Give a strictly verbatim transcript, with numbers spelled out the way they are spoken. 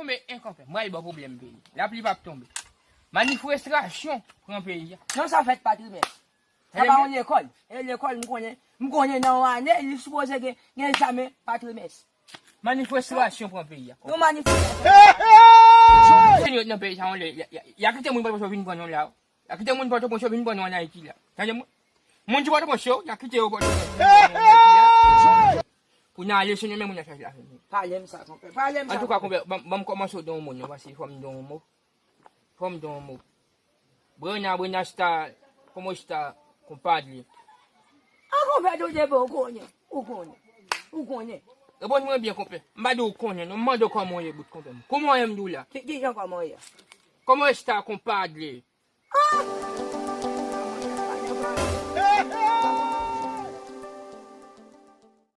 Men en konpè, m pral ba w pwoblèm peyi. Lapli p ap tonbe. Manifestasyon pran peyi a. Non, sa fèt pa trimès. Sa pa yon lekòl. E lekòl, m konnen, m konnen nan yon ane, li sipoze gen, gen egzamen pa trimès. Manifestasyon pran peyi a. Yon manifestasyon. Senyè nan peyi sa, y a, y a, y a kite moun pòtoprens vin pran nou la. Y a kite moun pòtoprens vin pran nou an Ayiti la. Tande mwen. Moun ki pòtoprens yo, y a kite yo pòtoprens vin pran nou an Ayiti la. Pou n ale, senyè, men moun y a chache la. Pale m sa, konpè. Pale m sa. Antouka, konpè, ban m kòmanse w di yon mo, non, paske fò m di yon mo. Fò m di yon mo. Brena, Brena Star, como está, compadre? A, konpè, tout de bon, ou konnen, ou konnen, ou konnen. Reponn mwen byen, konpè. M pa di w konnen, non, m mande w kòman w ye, bout konpè m. Kòman w ye, m di w la? Ki, ki jan kòman w ye? Como está, compadre? A!